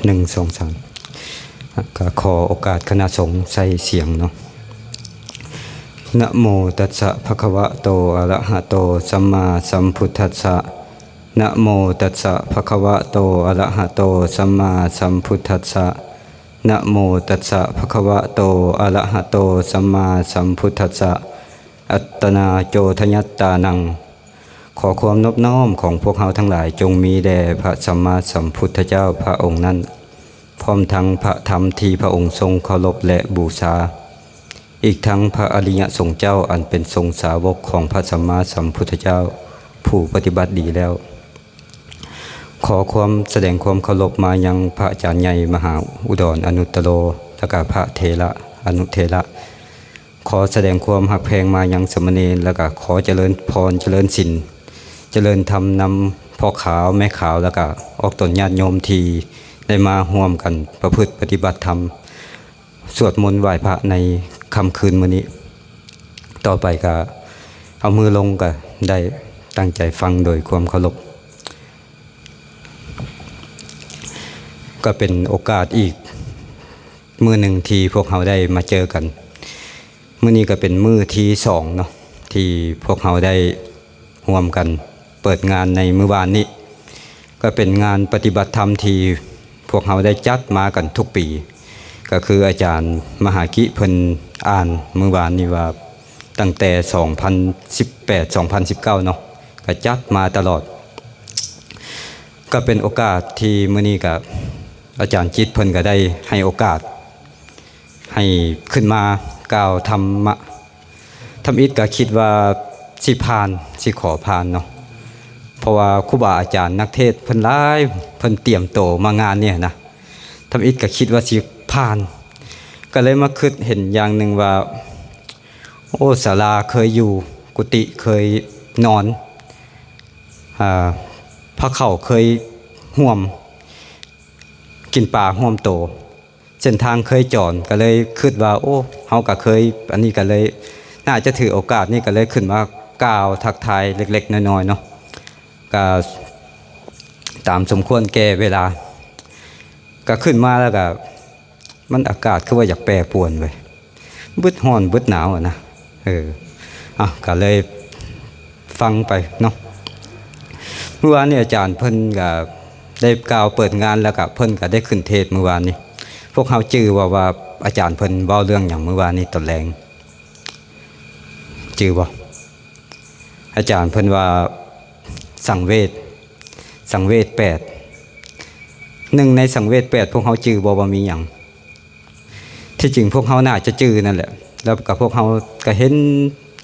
ໜຶ່ງ ສອງ ສາມ ກະຂໍໂອກາດຄະນະສົງໃຊ້ສຽງເນາະ. ນະໂມຕັດສະ ພະຄະວະໂຕ ອະລະຫະໂຕ ສຳມາສຳພຸດທັດສະ. ນະໂມຕັດສະ ພະຄະວະໂຕ ອະລະຫະໂຕ ສຳມາສຳພຸດທັດສະ. ນະໂມຕັດສະ ພະຄະວະໂຕ ອະລະຫະໂຕ ສຳມາສຳພຸດທັດສະ. ອັດຕະນາໂຈທະຍັດຕານັງ. ຂໍຄວາມນອບນ້ອມຂອງພວກເຮົາທັງຫຼາຍ ຈົ່ງມີແດ່ພະສຳມາສຳພຸດທະເຈົ້າພະອົງນັ້ນ, ພ້ອມທັງພະທຳທີ່ພະອົງຊົງເຄົາລົບ ແລະ ບູຊາ, ອີກທັງພະອະລິຍະສົງເຈົ້າ ອັນເປັນສົງສາວົກຂອງພະສຳມາສຳພຸດທະເຈົ້າ ຜູ້ປະຕິບັດດີແລ້ວ. ຂໍຄວາມ ສະແດງຄວາມເຄົາລົບມາຍັງພະອາຈານໃຫຍ່ມະຫາອຸດອນອະນຸດຕະໂລ ແລະ ກະພະເຖລະອະນຸເຖລະ. ຂໍສະແດງຄວາມຮັກແພງມາຍັງສາມະເນນ ແລະ ກະຂໍຈະເລີນພອນ ຈະເລີນສິນ ຈະເລີນທຳນຳພໍ່ຂາວແມ່ຂາວ ແລະ ກະອອກຕົນຍາດໂຍມທີ່ໄດ້ມາຮ່ວມກັນປະພຶດປະຕິບັດທຳ ສວດມົນໄຫວ້ພະໃນຄ່ຳຄືນມື້ນີ້. ຕໍ່ໄປກະເອົາມືລົງ ກະໄດ້ຕັ້ງໃຈຟັງໂດຍຄວາມເຄົາລົບ. ກະເປັນໂອກາດອີກມື້ໜຶ່ງທີ່ພວກເຮົາໄດ້ມາເຈີກັນ. ມື້ນີ້ກະເປັນມື້ທີສອງເນາະ ທີ່ພວກເຮົາໄດ້ຮ່ວມກັນເປີດງານໃນມື້ວານນີ້. ກະເປັນງານປະຕິບັດທຳທີ່ພວກເຮົາໄດ້ຈັດມາກັນທຸກປີ, ກະຄືອາຈານມະຫາກິເພິ່ນອ່ານມື້ວານນີ້ວ່າ ຕັ້ງແຕ່ສອງພັນສິບແປດ ສອງພັນສິບເກົ້າເນາະ ກະຈັດມາຕະຫຼອດ. ກະເປັນໂອກາດທີ່ມື້ນີ້ກະອາຈານຈິດເພິ່ນກະໄດ້ໃຫ້ໂອກາດ ໃຫ້ຂຶ້ນມາກ່າວທຳມະ. ທຳອິດກະຄິດວ່າຊິຜ່ານ ຊິຂໍຜ່ານເນາະ ເພາະວ່າຄູບາອາຈານນັກເທດເພິ່ນຫຼາຍ ເພິ່ນຕຽມໂຕມາງານນີ້ນະ. ທຳອິດກະຄິດວ່າຊິຜ່ານ ກະເລີຍມາຄິດເຫັນຢ່າງໜຶ່ງວ່າ ໂອ້ ສາລາເຄີຍຢູ່ ກຸຕິເຄີຍນອນ ອາ ພາເຂົ້າເຄີຍຮ່ວມ ກິນປາຮ່ວມໂຕ ເສັ້ນທາງເຄີຍຈອນ ກະເລີຍຄິດວ່າ ໂອ້ ເຮົາກະເຄີຍ ອັນນີ້ກະເລີຍ ໜ້າຈະຖືໂອກາດນີ້ ກະເລີຍຂຶ້ນມາກ່າວທັກທາຍເລັກໆນ້ອຍໆເນາະ. ກະຕາມສົມຄວນແກ່ເວລາ ກະຂຶ້ນມາແລ້ວກະ ມັນອາກາດຄືວ່າຢາກແປປວນເວີຍ ບຶດຮ້ອນບຶດໜາວຫັ້ນນະ. ເອີ ເອົາ ກະເລີຍຟັງໄປເນາະ. ມື້ວານນີ້ອາຈານເພິ່ນກະໄດ້ກ່າວເປີດງານ ແລ້ວກະເພິ່ນກະໄດ້ຂຶ້ນເທດມື້ວານນີ້. ພວກເຮົາຈື່ບໍ່ວ່າອາຈານເພິ່ນເວົ້າເລື່ອງຫຍັງມື້ວານນີ້ຕອນແລງ? ຈື່ບໍ່? ອາຈານເພິ່ນວ່າ ສັງເວດ ສັງເວດແປດ. ໜຶ່ງໃນສັງເວດແປດ ພວກເຮົາຈື່ບໍ່ວ່າມີຫຍັງ? ທີ່ຈິງພວກເຮົາໜ້າຈະຈື່ນັ້ນແຫຼະ ແລ້ວກະພວກເຮົາກະເຫັນ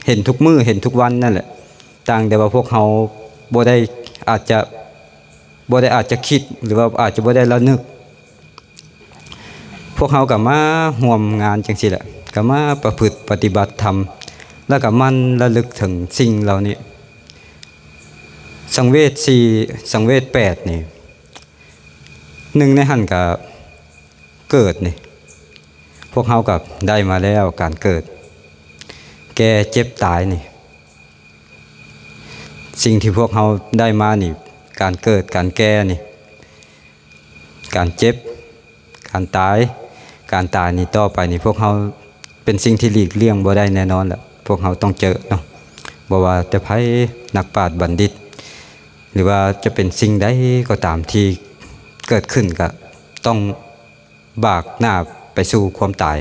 ເຫັນທຸກມື້ ເຫັນທຸກວັນນັ້ນແຫຼະ. ຕ່າງແຕ່ວ່າພວກເຮົາບໍ່ໄດ້ ອາດຈະ ບໍ່ໄດ້ ອາດຈະຄິດ ຫຼືວ່າອາດຈະບໍ່ໄດ້ລະນຶກ. ພວກເຮົາກະມາຮ່ວມງານຈັ່ງຊີ້ແຫຼະ ກະມາປະພຶດປະຕິບັດທຳ ແລ້ວກະໝັ່ນລະລຶກເຖິງສິ່ງເຫຼົ່ານີ້. ສັງເວດສີ່ ສັງເວດແປດນີ້ ໜຶ່ງໃນຫັ້ນກະເກີດນີ້ ພວກເຮົາກະໄດ້ມາແລ້ວ ການເກີດ ແກ່ ເຈັບ ຕາຍນີ້. ສິ່ງທີ່ພວກເຮົາໄດ້ມານີ້ ການເກີດ ການແກ່ນີ້ ການເຈັບ ການຕາຍ ການຕາຍນີ້ ຕໍ່ໄປນີ້ ພວກເຮົາເປັນສິ່ງທີ່ຫຼີກລ່ຽງບໍ່ໄດ້ແນ່ນອນລະ ພວກເຮົາຕ້ອງເຈີເນາະ. ບໍ່ວ່າແຕ່ໃຜ ນັກປາດບັນດິດ ຫຼືວ່າຈະເປັນສິ່ງໃດກໍຕາມທີ່ເກີດຂຶ້ນ ກະຕ້ອງ ບາກໜ້າໄປສູ່ຄວາມຕາຍ.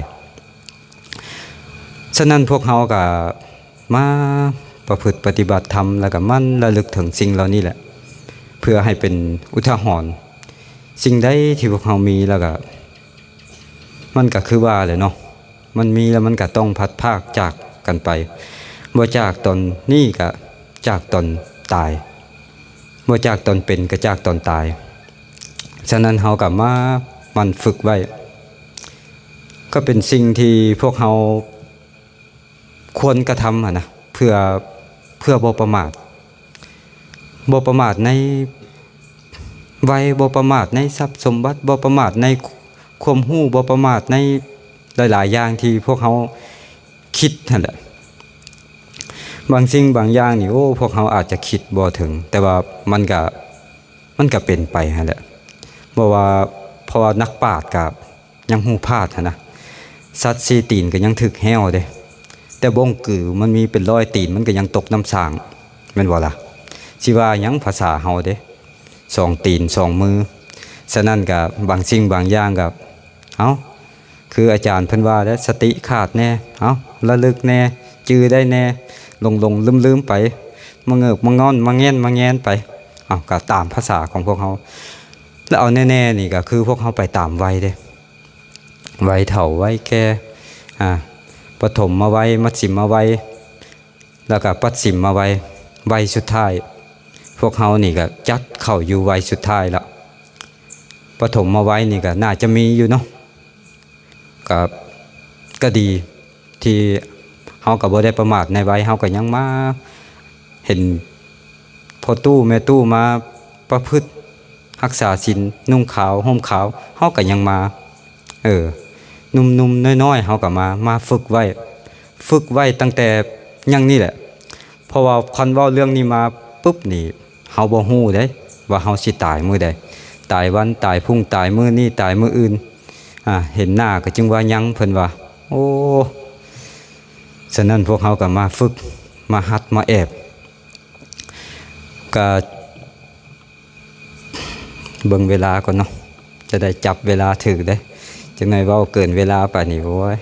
ສະນັ້ນພວກເຮົາກະມາປະພຶດປະຕິບັດທຳ ແລ້ວກະໝັ່ນລະລຶກເຖິງສິ່ງເຫຼົ່ານີ້ແຫຼະ ເພື່ອໃຫ້ເປັນອຸທາຫອນ. ສິ່ງໃດທີ່ພວກເຮົາມີແລ້ວກະ ມັນກະຄືວ່າແຫຼະເນາະ ມັນມີແລ້ວມັນກະຕ້ອງພັດພາກຈາກກັນໄປ ບໍ່ຈາກຕອນນີ້ກະຈາກຕອນຕາຍ ບໍ່ຈາກຕອນເປັນກະຈາກຕອນຕາຍ. ສະນັ້ນເຮົາກະມາໝັ່ນຝຶກໄວ້ ກະເປັນສິ່ງທີ່ພວກເຮົາຄວນກະທຳຫັ້ນນະ ເພື່ອ ເພື່ອບໍ່ປະໝາດ ບໍ່ປະໝາດໃນໄວ ບໍ່ປະໝາດໃນຊັບສົມບັດ ບໍ່ປະໝາດໃນຄວາມຮູ້ ບໍ່ປະໝາດໃນຫຼາຍໆຢ່າງທີ່ພວກເຮົາຄິດຫັ້ນແຫຼະ. ບາງສິ່ງບາງຢ່າງນີ້ ໂອ້ ພວກເຮົາອາດຈະຄິດບໍ່ເຖິງ ແຕ່ວ່າມັນກະ ມັນກະເປັນໄປຫັ້ນແຫຼະ ບໍ່ວ່າ ເພາະວ່ານັກປາດກໍຍັງຮູ້ພາດຫັ້ນນະ. ສັດສີ່ຕີນກໍຍັງຖືກແຮ້ວເດ້, ແຕ່ບົ້ງກືມັນມີເປັນຮ້ອຍຕີນ ມັນກໍຍັງຕົກນ້ຳສ້າງ ແມ່ນບໍ່ລະ? ຊິວ່າຫຍັງພາສາເຮົາເດ້ ສອງຕີນສອງມື. ສະນັ້ນກໍບາງສິ່ງບາງຢ່າງກໍ ເອົ້າ ຄືອາຈານເພິ່ນວ່າແຫຼະ ສະຕິຂາດແດ່ ເອົ້າ ລະລຶກແດ່ ຈື່ໄດ້ແດ່ ຫຼົງໆລືມໆໄປ ມາເງີບມາງ່ອນ ມາແງ່ນມາແງ່ນໄປ. ເອົ້າ ກໍຕາມພາສາຂອງພວກເຮົາ. ແລ້ວເອົາແນ່ໆນີ້ກໍຄືພວກເຮົາໄປຕາມໄວເດ້ ໄວເຖົ້າໄວແກ່ ອາ ປະຖົມມະໄວ ມັດສິມມະໄວ ແລ້ວກໍປັດສິມມະໄວ ໄວສຸດທ້າຍ. ພວກເຮົານີ້ກໍຈັດເຂົ້າຢູ່ໄວສຸດທ້າຍລະ. ປະຖົມມະໄວນີ້ກໍໜ້າຈະມີຢູ່ເນາະ ກໍ ກໍດີທີ່ເຮົາກໍບໍ່ໄດ້ປະໝາດໃນໄວ, ເຮົາກໍຍັງມາເຫັນພໍ່ຕູ້ແມ່ຕູ້ມາປະພຶດຮັກສາສິນ ນຸ່ງຂາວຫົ່ມຂາວ ເຮົາກໍຍັງມາ. ເອີ ໜຸ່ມໆນ້ອຍໆເຮົາກໍມາ ມາຝຶກໄວ້ ຝຶກໄວ້ຕັ້ງແຕ່ຫຍັງນີ້ແຫຼະ. ເພາະວ່າຄັນເວົ້າເລື່ອງນີ້ມາປຶບນີ້ ເຮົາບໍ່ຮູ້ເດ້ວ່າເຮົາຊິຕາຍມື້ໃດ, ຕາຍວັນ ຕາຍພຸ່ງ ຕາຍມື້ນີ້ ຕາຍມື້ອື່ນ. ອາ ເຫັນໜ້າກໍຈຶ່ງວ່າຍັງ ເພິ່ນວ່າ. ໂອ້ ສະນັ້ນພວກເຮົາກໍມາຝຶກ ມາຫັດ ມາແອບ ກະເບິ່ງເວລາກ່ອນເນາະ, ຈະໄດ້ຈັບເວລາຖືກເດ້. ຈັກໜ້ອຍເວົ້າເກີນເວລາໄປນີ້ ໂອ້ຍ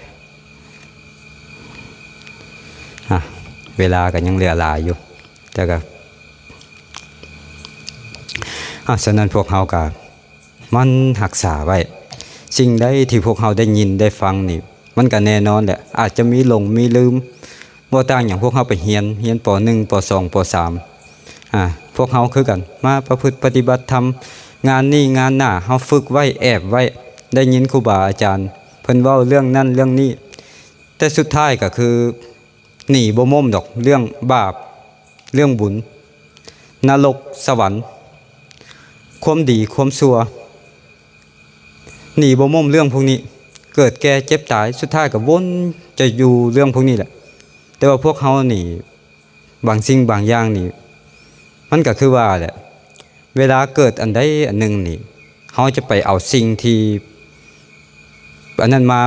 ອາ ເວລາກໍຍັງເຫຼືອຫຼາຍຢູ່ ແຕ່ກໍ ອາ ສະນັ້ນພວກເຮົາກໍ ໝັ່ນຮັກສາໄວ້. ສິ່ງໃດທີ່ພວກເຮົາໄດ້ຍິນໄດ້ຟັງນີ້ ມັນກໍແນ່ນອນແຫຼະ ອາດຈະມີຫຼົງມີລືມ. ບໍ່ຕ່າງຫຍັງພວກເຮົາໄປຮຽນ, ຮຽນ ປໍໜຶ່ງ ປໍສອງ ປໍສາມ ອາ ພວກເຮົາຄືກັນ ມາປະພຶດປະຕິບັດທຳ. ງານນີ້ງານໜ້າ ເຮົາຝຶກໄວ້ ແອບໄວ້, ໄດ້ຍິນຄູບາອາຈານເພິ່ນເວົ້າເລື່ອງນັ້ນເລື່ອງນີ້, ແຕ່ສຸດທ້າຍກໍຄື ໜີບໍ່ມົ້ມດອກ ເລື່ອງບາບ ເລື່ອງບຸນ ນະລົກ ສະຫວັນ ຄວາມດີ ຄວາມຊົ່ວ ໜີບໍ່ມົ້ມເລື່ອງພວກນີ້. ເກີດແກ່ເຈັບຕາຍ ສຸດທ້າຍກໍວົນຈະຢູ່ເລື່ອງພວກນີ້ແຫຼະ. ແຕ່ວ່າພວກເຮົານີ້ ບາງສິ່ງບາງຢ່າງນີ້ ມັນກໍຄືວ່າແຫຼະ ເວລາເກີດອັນໃດອັນໜຶ່ງນີ້ ເຮົາຈະໄປເອົາສິ່ງທີ່ອັນນັ້ນມາ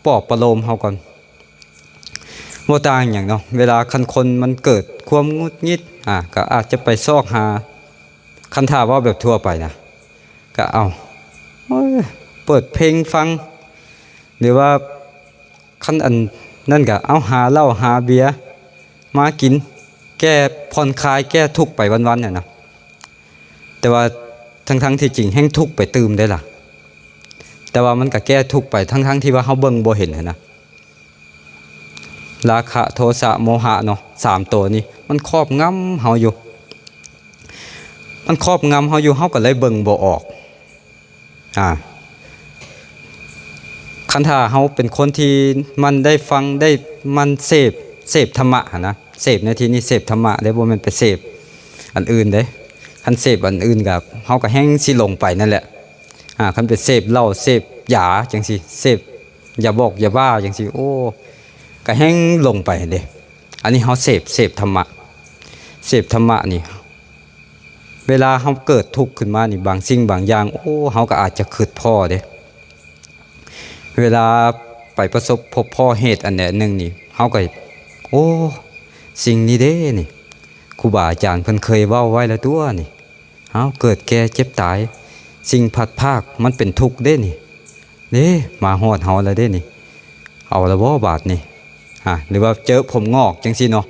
ປອບປະໂລມເຮົາກ່ອນ. ບໍ່ຕ່າງຫຍັງເນາະ ເວລາຄັນຄົນມັນເກີດຄວາມຫງຸດຫງິດ ອາ ກໍອາດຈະໄປຊອກຫາ ຄັນຖ້າເວົ້າແບບທົ່ວໄປນະ ກໍເອົາ ໂອ້ຍ ເປີດເພງຟັງ ຫຼືວ່າ ຄັນອັນນັ້ນກໍເອົາຫາເຫຼົ້າຫາເບຍມາກິນ ແກ້ຜ່ອນຄາຍແກ້ທຸກໄປວັນໆຫັ້ນນະ. ແຕ່ວ່າທັງໆທີ່ຈິງແຮ່ງທຸກໄປຕື່ມໄດ໋ລະ. ແຕ່ວ່າມັນກໍແກ້ທຸກໄປທັງໆທີ່ວ່າເຮົາເບິ່ງບໍ່ເຫັນຫັ້ນນະ. ລາຄະ ໂທສະ ໂມຫະເນາະ ສາມໂຕນີ້ມັນຄອບງຳເຮົາຢູ່ ມັນຄອບງຳເຮົາຢູ່ ເຮົາກໍເລີຍເບິ່ງບໍ່ອອກ. ອາ ຄັນຖ້າເຮົາເປັນຄົນທີ່ໝັ່ນໄດ້ຟັງ ໄດ້ໝັ່ນເສບ ເສບທຳມະຫັ້ນນະ ເສບໃນທີ່ນີ້ເສບທຳມະເດ້ ບໍ່ແມ່ນໄປເສບອັນອື່ນເດ້. ຄັນເສບອັນອື່ນກໍ ເຮົາກໍແຮ່ງຊິຫຼົງໄປນັ້ນແຫຼະ. ອາ ຄັນໄປເສບເຫຼົ້າ ເສບຢາຈັ່ງຊີ້ ເສບຢາບອກຢາບ້າຈັ່ງຊີ້ ໂອ້ ກໍແຮ່ງຫຼົງໄປເດ້. ອັນນີ້ເຮົາເສບ ເສບທຳມະ ເສບທຳມະນີ້ ເວລາເຮົາເກີດທຸກຂຶ້ນມານີ້ ບາງສິ່ງບາງຢ່າງ ໂອ້ ເຮົາກໍອາດຈະຄຶດພໍ້ເດ້. ເວລາໄປປະສົບພົບພໍ້ເຫດອັນໃດອັນໜຶ່ງນີ້ ເຮົາກໍ ໂອ້ ສິ່ງນີ້ເດ້ນີ້ ຄູບາອາຈານເພິ່ນເຄີຍເວົ້າໄວ້ແລ້ວຕົວະນີ້. ເຮົາເກີດແກ່ເຈັບຕາຍ ສິ່ງພັດພາກມັນເປັນທຸກເດ້ນີ້ ເດ້ ມາຮອດເຮົາແລ້ວເດ້ນີ້. ເອົາລະບໍ່ບາດນີ້ ອາ ຫຼືວ່າເຈີຜົມງອກຈັ່ງຊີ້ເນາະ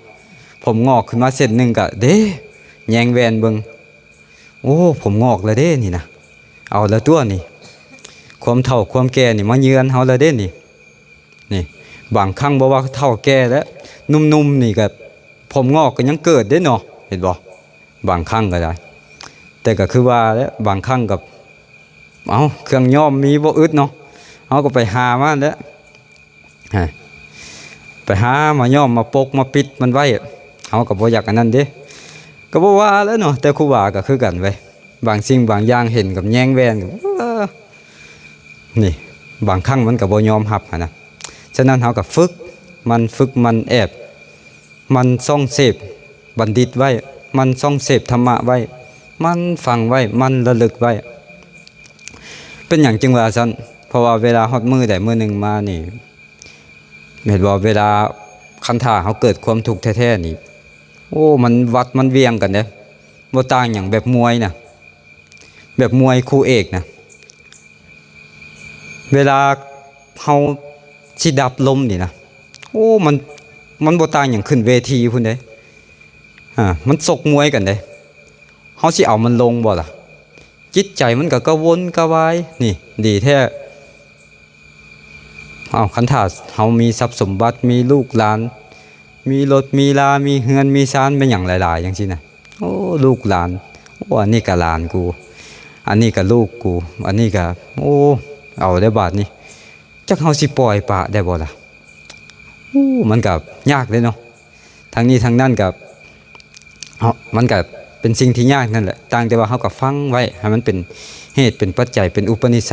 ຜົມງອກຂຶ້ນມາເສັ້ນໜຶ່ງກະເດ້ ແຍງແວ່ນເບິ່ງ ໂອ້ ຜົມງອກແລ້ວເດ້ນີ້ນະ. ເອົາລະຕົວະນີ້ ຄວາມເຖົ້າຄວາມແກ່ນີ້ມາເຍືອນເຮົາແລ້ວເດ້ນີ້. ນີ້ ບາງຄັ້ງບໍ່ວ່າເຖົ້າແກ່ແລ້ວ ໜຸ່ມໆນີ້ກະຜົມງອກກໍຍັງເກີດເດ້ເນາະ ເຫັນບໍ່? ບາງຄັ້ງກໍໄດ້ ແຕ່ກໍຄືວ່າແຫຼະ ບາງຄັ້ງກໍ ເອົ້າ ເຄື່ອງຍ້ອມມີບໍ່ອຶດເນາະ ເຮົາກໍໄປຫາມາແຫຼະ ຮະ ໄປຫາມາຍ້ອມມາປົກມາປິດມັນໄວ້ ເຮົາກໍບໍ່ຢາກອັນນັ້ນເດ້ ກໍບໍ່ວ່າແຫຼະເນາະ. ແຕ່ຄູບາກໍຄືກັນເວີຍ ບາງສິ່ງບາງຢ່າງເຫັນກັບແຍງແວ່ນ ເອີ ນີ້ ບາງຄັ້ງມັນກໍບໍ່ຍອມຮັບຫັ້ນນະ. ສະນັ້ນເຮົາກໍຝຶກ ໝັ່ນຝຶກ ໝັ່ນແອບ ໝັ່ນສ່ອງເສບບັນດິດໄວ້ ໝັ່ນສ່ອງເສບທຳມະໄວ້ ໝັ່ນຟັງໄວ້ ໝັ່ນລະລຶກໄວ້. ເປັນຫຍັງຈຶ່ງວ່າຊັ້ນ? ເພາະວ່າເວລາຮອດມື້ໃດມື້ໜຶ່ງມານີ້ ແມ່ນບໍ່? ເວລາຄັນຖ້າເຮົາເກີດຄວາມທຸກແທ້ໆນີ້ ໂອ້ ມັນວັດມັນວ່ຽງກັນເດ້ ບໍ່ຕ່າງຫຍັງແບບມວຍນະ ແບບມວຍຄູ່ເອກນະ ເວລາເຮົາຊິດັບລົມນີ້ນະ ໂອ້ ມັນ ມັນບໍ່ຕ່າງຫຍັງຂຶ້ນເວທີພຸ້ນເດ້ ອາ ມັນຊົກມວຍກັນເດ້ ເຮົາຊິເອົາມັນລົງບໍ່ລະ? ຈິດໃຈມັນກໍກະວົນກະວາຍ ນີ້ ດີແທ້. ເອົາ ຄັນຖ້າເຮົາມີຊັບສົມບັດ ມີລູກຫຼານ ມີລົດມີລາ ມີເຮືອນມີຊານ ແມ່ນຫຍັງຫຼາຍໆ ຈັ່ງຊີ້ນະ ໂອ້ ລູກຫຼານ ໂອ້ ອັນນີ້ກະຫຼານກູ ອັນນີ້ກະລູກກູ ອັນນີ້ກະ ໂອ້ ເອົາແລ້ວບາດນີ້ ຈັກເຮົາຊິປ່ອຍປະໄດ້ບໍ່ລະ? ໂອ້ ມັນກະຍາກເດ້ເນາະ. ທັງນີ້ທັງນັ້ນກໍ ເຮົາ ມັນກໍເປັນສິ່ງທີ່ຍາກນັ້ນແຫຼະ ຕ່າງແຕ່ວ່າເຮົາກໍຟັງໄວ້ ໃຫ້ມັນເປັນເຫດເປັນປັດໄຈ ເປັນອຸປະນິໄສ.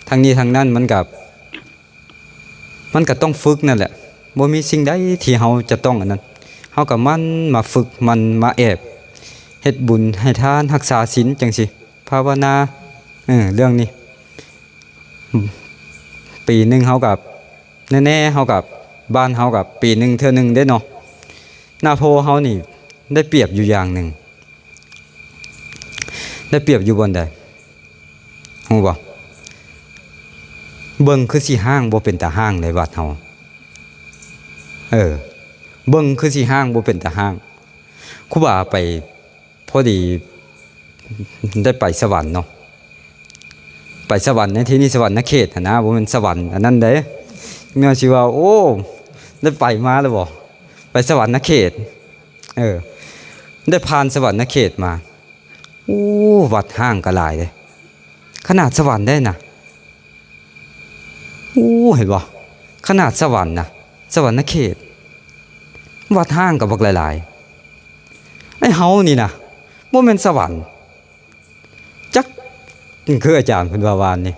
ທັງນີ້ທັງນັ້ນມັນກໍ ມັນກໍຕ້ອງຝຶກນັ້ນແຫຼະ ບໍ່ມີສິ່ງໃດທີ່ເຮົາຈະຕ້ອງອັນນັ້ນ ເຮົາກໍໝັ່ນມາຝຶກ ໝັ່ນມາແອບ ເຮັດບຸນໃຫ້ທານ ຮັກສາສິນ ຈັ່ງຊີ້ ພາວະນາ ເອີ ເລື່ອງນີ້ ປີໜຶ່ງເຮົາກໍ ແນ່ໆ ເຮົາກໍ ບ້ານເຮົາກໍປີໜຶ່ງເທື່ອໜຶ່ງເດ້ເນາະ. ນາໂພເຮົານີ້ໄດ້ປຽບຢູ່ຢ່າງໜຶ່ງ ໄດ້ປຽບຢູ່ບ່ອນໃດ ຮູ້ບໍ່? ເບິ່ງຄືຊິຮ້າງ ບໍ່ເປັນຕາຮ້າງໃນວັດເຮົາ ເອີ ເບິ່ງຄືຊິຮ້າງ ບໍ່ເປັນຕາຮ້າງ. ຄູບາໄປ ພໍດີໄດ້ໄປສະຫວັນເນາະ ໄປສະຫວັນໃນທີ່ນີ້ ສະຫວັນນະເຂດຫັ້ນນະ ບໍ່ແມ່ນສະຫວັນອັນນັ້ນເດ້. ເນາະ ຊິວ່າ ໂອ້ ໄດ້ໄປມາແລ້ວບໍ່? ໄປສະຫວັນນະເຂດ ເອີ ໄດ້ຜ່ານສະຫວັນນະເຂດມາ ໂອ້ ວັດຮ້າງກໍຫຼາຍເດ້ ຂະໜາດສະຫວັນເດ້ນະ. ໂອ້ ເຫັນບໍ່? ຂະໜາດສະຫວັນນະ ສະຫວັນນະເຂດ ວັດຮ້າງກໍບັກຫຼາຍໆ. ໄອ້ເຮົານີ້ນະ ບໍ່ແມ່ນສະຫວັນ ຈັກ ຄືອາຈານເພິ່ນວ່າວານນີ້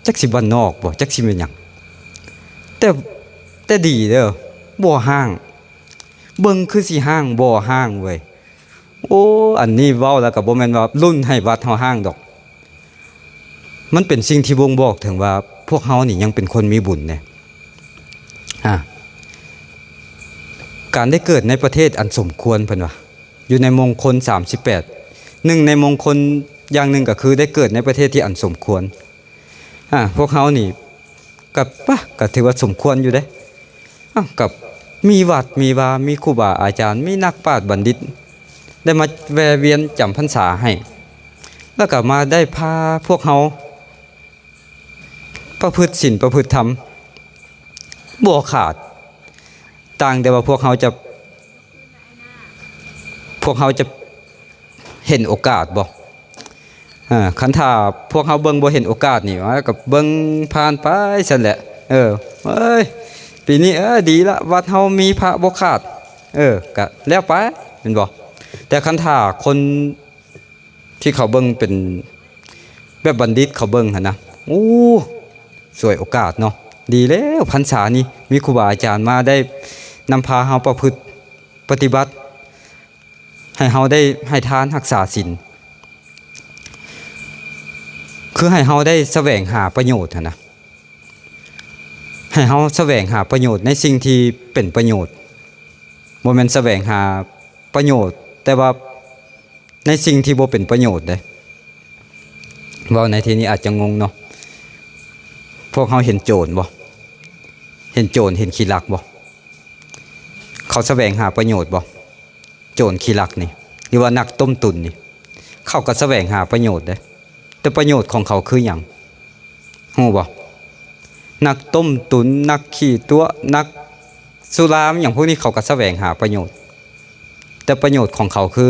ຈັກຊິບ້ານນອກບໍ່ ຈັກຊິແມ່ນຫຍັງ ແຕ່ ແຕ່ດີເດີ້ ບໍ່ຮ້າງ ເບິ່ງຄືຊິຮ້າງ ບໍ່ຮ້າງເວີຍ. ໂອ້ ອັນນີ້ເວົ້າແລ້ວກໍບໍ່ແມ່ນວ່າລຸ້ນໃຫ້ວັດເຮົາຮ້າງດອກ ມັນເປັນສິ່ງທີ່ບົ່ງບອກເຖິງວ່າພວກເຮົານີ້ຍັງເປັນຄົນມີບຸນເດ້. ອາ ການໄດ້ເກີດໃນປະເທດອັນສົມຄວນ ເພິ່ນວ່າ ຢູ່ໃນມົງຄົນສາມສິບແປດ ໜຶ່ງໃນມົງຄົນຢ່າງໜຶ່ງກໍຄືໄດ້ເກີດໃນປະເທດທີ່ອັນສົມຄວນ. ອາ ພວກເຮົານີ້ກໍ ປະ ກໍຖືວ່າສົມຄວນຢູ່ເດ້. ເອົ້າ ກໍມີວັດມີວາ ມີຄູບາອາຈານ ມີນັກປາດບັນດິດ ໄດ້ມາແວ່ວຽນຈຳພັນສາໃຫ້ ແລ້ວກໍມາໄດ້ພາພວກເຮົາປະພຶດສິນປະພຶດທຳບໍ່ຂາດ. ຕ່າງແຕ່ວ່າພວກເຮົາຈະ ພວກເຮົາຈະເຫັນໂອກາດບໍ່? ເອີ ຄັນຖ້າພວກເຮົາເບິ່ງບໍ່ເຫັນໂອກາດນີ້ ເອີ ກໍເບິ່ງຜ່ານໄປຊັ້ນແຫຼະ. ເອີ ເອີຍ ປີນີ້ ເອີ ດີລະ ວັດເຮົາມີພະບໍ່ຂາດ ເອີ ກະແລ້ວໄປ ແມ່ນບໍ່? ແຕ່ຄັນຖ້າຄົນ ທີ່ເຂົາເບິ່ງເປັນແບບບັນດິດເຂົາເບິ່ງຫັ້ນນະ ໂອ້ ສວຍໂອກາດເນາະ ດີແລ້ວ ພັນສານີ້ມີຄູບາອາຈານມາໄດ້ນຳພາເຮົາປະພຶດປະຕິບັດ ໃຫ້ເຮົາໄດ້ໃຫ້ທານຮັກສາສິນ ຄືໃຫ້ເຮົາໄດ້ສະແຫວງຫາປະໂຫຍດຫັ້ນນະ ໃຫ້ເຮົາສະແຫວງຫາປະໂຫຍດໃນສິ່ງທີ່ເປັນປະໂຫຍດ ບໍ່ແມ່ນສະແຫວງຫາປະໂຫຍດ ແຕ່ວ່າ ໃນສິ່ງທີ່ບໍ່ເປັນປະໂຫຍດເດ້. ເວົ້າໃນທີ່ນີ້ອາດຈະງົງເນາະ. ພວກເຮົາເຫັນໂຈນບໍ່? ເຫັນໂຈນ ເຫັນຂີ້ລັກບໍ່? ເຂົາສະແຫວງຫາປະໂຫຍດບໍ່? ໂຈນຂີ້ລັກນີ້ ຫຼືວ່ານັກຕົ້ມຕຸນນີ້ ເຂົາກໍສະແຫວງຫາປະໂຫຍດເດ້. ແຕ່ປະໂຫຍດຂອງເຂົາຄືຫຍັງ? ຮູ້ບໍ່? ນັກຕົ້ມຕຸນ ນັກຂີ້ຕົວະ ນັກສຸລາ ຫຍັງພວກນີ້ ເຂົາກໍສະແຫວງຫາປະໂຫຍດ. ແຕ່ປະໂຫຍດຂອງເຂົາຄື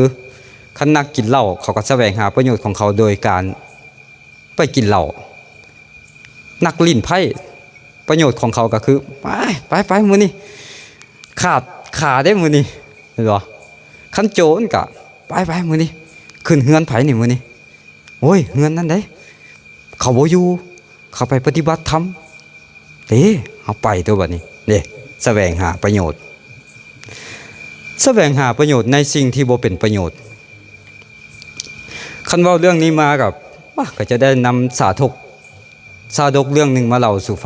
ຄັນນັກກິນເຫຼົ້າ ເຂົາກໍສະແຫວງຫາປະໂຫຍດຂອງເຂົາໂດຍການໄປກິນເຫຼົ້າ. ນັກຫຼິ້ນໄພ້ ປະໂຫຍດຂອງເຂົາກໍຄື ໄປ ໄປ ໄປ ມື້ນີ້ ຂາດຂາເດ້ມື້ນີ້ ເຫັນບໍ່? ຄັນໂຈນກໍ ໄປ ໄປ ມື້ນີ້ ຂຶ້ນເຮືອນໃຜນີ້ມື້ນີ້? ໂອ້ຍ ເຮືອນນັ້ນເດ້ ເຂົາບໍ່ຢູ່ ເຂົາໄປປະຕິບັດທຳເດ້. ເຮົາໄປຕົວະບັດນີ້ເດ້ ສະແຫວງຫາປະໂຫຍດ ສະແຫວງຫາປະໂຫຍດໃນສິ່ງທີ່ບໍ່ເປັນປະໂຫຍດ. ຄັນເວົ້າເລື່ອງນີ້ມາກໍ ປະ ກໍຈະໄດ້ນຳສາທົກ ຊາດົກເລື່ອງໜຶ່ງມາເລົ່າສູ່ຟັງ.